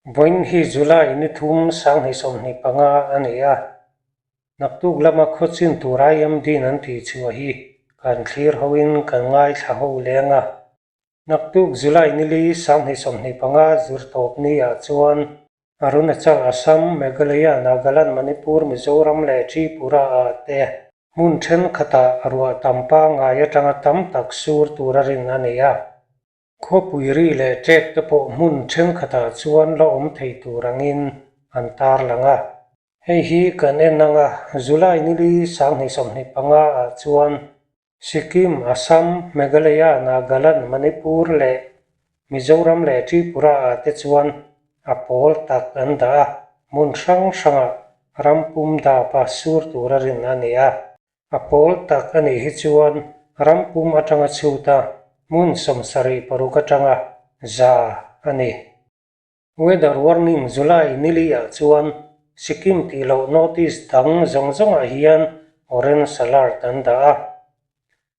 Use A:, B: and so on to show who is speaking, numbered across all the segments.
A: Vawiin hi July ni thum 2025 a ni a, naktuk lama khawchin tur IMD-in an tihchhuah hi kan thlir hoin kan ngaithla ho leng a. Naktuk July ni li 2025 zirtawp ni ah chuan Arunachal, Assam, Meghalaya, Nagaland, Manipur, Mizoram leh Tripura ah te hmun thenkhatah ruah tam pangngai atanga tam tak sur tura rin a ni a. Khawpui ri leh ṭek te pawh hmun ṭhenkhatah chuan la awm thei tur angin an tarlang a. Hei hi kan en ang a, July ni li 2025 ah chuan Sikkim, Assam, Meghalaya, Nagaland, Manipur leh Mizoram leh Tripura ah te chuan a pawl tak an dah a, hmun hrang hrangah ram pum dapa sur tura rin a ni a. A pawl tak a nih hi chuan ram pum atanga chhut a, hmun 76 atanga za a ni. Weather warning July nili ah chuan Sikkim tih loh notice dang zawng zawngah hian orange alert an dah a.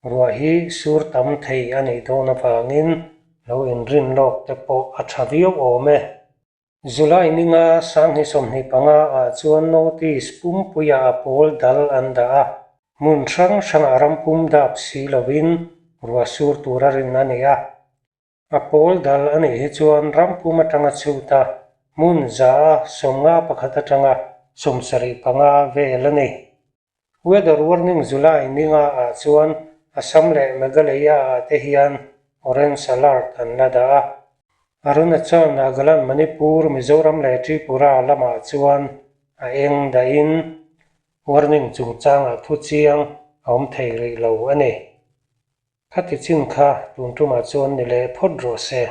A: Ruah hi sur tam thei a nih dawn avangin lo inrin lawk te pawh a tha viau awm e. July ninga 2025 ah chuan notice pumpuia a pawl dal an dah a, hmun hrang hrangah ram pum dap si lovin ruah sur tura rin a ni a. A pawl dal a nih hi chuan ram pum atanga chhut a, hmun 151 atanga 75 vel a ni. Weather warning July ninga ah chuan Assam leh Meghalaya ah te hian orange alert an la dah a. Arunachal, Nagaland, Manipur, Mizoram leh Tripura lamah chuan a eng dahin warning chungchangah thu chiang a awm thei rih lo a ni. Khati chin kha tun tumah chuan ni leh phawt rawh se.